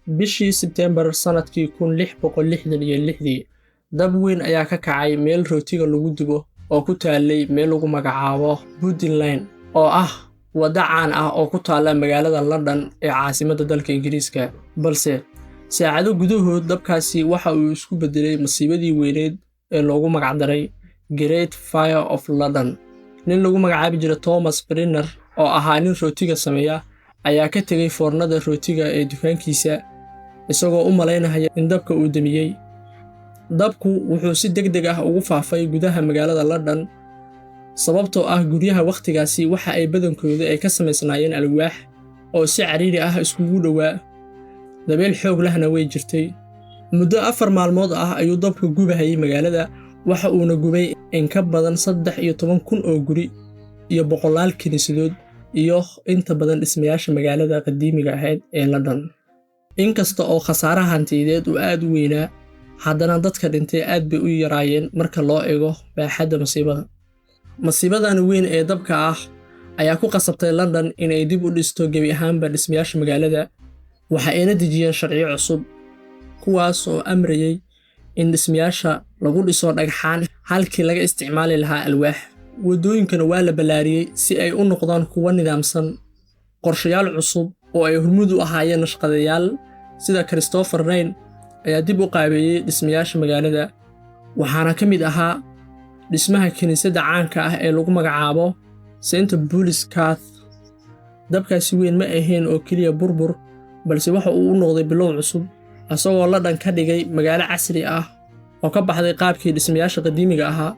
Bishii Sebtembar sanadkii 1666-dii, dab weyn ayaa ka kacay meel rootiga lagu dubo oo ku taalay meel lagu magacaabo Pudding Lane, oo ah waddo caan ah oo ku taalla magaalada London ee caasimadda dalka Ingiriiska. Balse saacado gudahood, dabkaasi waxa uu isku beddelay masiibadii weyneed ee loogu magacdaray Great Fire of London. Nin lagu magacaabi jiray Thomas Brigner, oo ahaa nin rootiga sameeya, ayaa ka tegey foornada rootiga ee dukaankiisa, isagoo u malaynaya in dabka uu damiyey. Dabku wuxuu si deg deg ah ugu faafay gudaha magaalada London, sababtoo ah guryaha wakhtigaasi waxa ay badankooda ay ka samaysnaayeen alwaax oo si cariiri ah iskugu dhowaa, dabeel xoog lehna way jirtay. Muddo 4 maalmood ah ayuu dabku gubahayay magaalada, waxa uuna gubay in ka badan 13,000 oo guri iyo boqolaal kiniisadood iyo inta badan dhismayaasha magaalada qadiimiga ahayd ee London. Inkasta oo khasaaraha hantiyadeed uu aad u weynaa, haddana dadka dhintay aad bay u yaraayeen marka loo eego baaxadda masiibada. Masiibadan weyn ee dabka ah ayaa ku qasabtay London inay dib u dhisto gebi ahaanba dhismayaasha magaalada. Waxa ayna dejiyeen sharciyo cusub, kuwaas oo amrayay in dhismayaasha lagu dhiso dhagxaan halkii laga isticmaali lahaa alwaax. Waddooyinkana waa la ballaariyey si ay u noqdaan kuwo nidaamsan. Qorshayaal cusub oo ay hormuud u ahaayeen nashqadayaal sida Christopher Wren ayaa dib u qaabeeyey dhismayaasha magaalada, waxaana ka mid ahaa dhismaha kiniisadda caanka ah ee lagu magacaabo St Paul's Cathedral. Dabkaasi weyn ma ahayn oo keliya burbur, balse waxa uu u noqday bilow cusub, isagoo London ka dhigay magaalo casri ah oo ka baxday qaabkii dhismayaasha qadiimiga ahaa.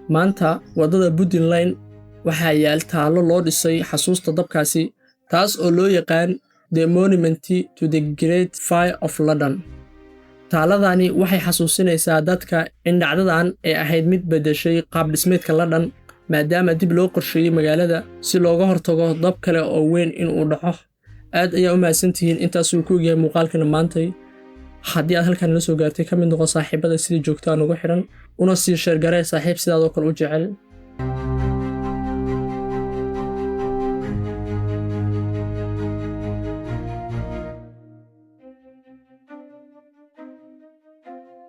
Maanta waddada Pudding Lane waxaa yaal taallo loo dhisay xasuusta dabkaasi, taas oo loo yaqaan The Monument to the Great Fire of London. Taaladani waxay xasuusinaysaa dadka in dhacdadan ay ahayd mid beddeshay qaab dhismeedka London, maadaama dib loo qorsheeyey magaalada si looga hortago dab kale oo weyn inuu dhaco. Aad ayaa u mahadsantihiin. Intaasuu ku ogyahay muuqaalkana maantay. Haddii aad halkan nala soo gaartay, ka mid noqon saaxiibada sidii joogtaa nugu xidhan, una sii share garee saaxiib sidaadoo kale u jecel.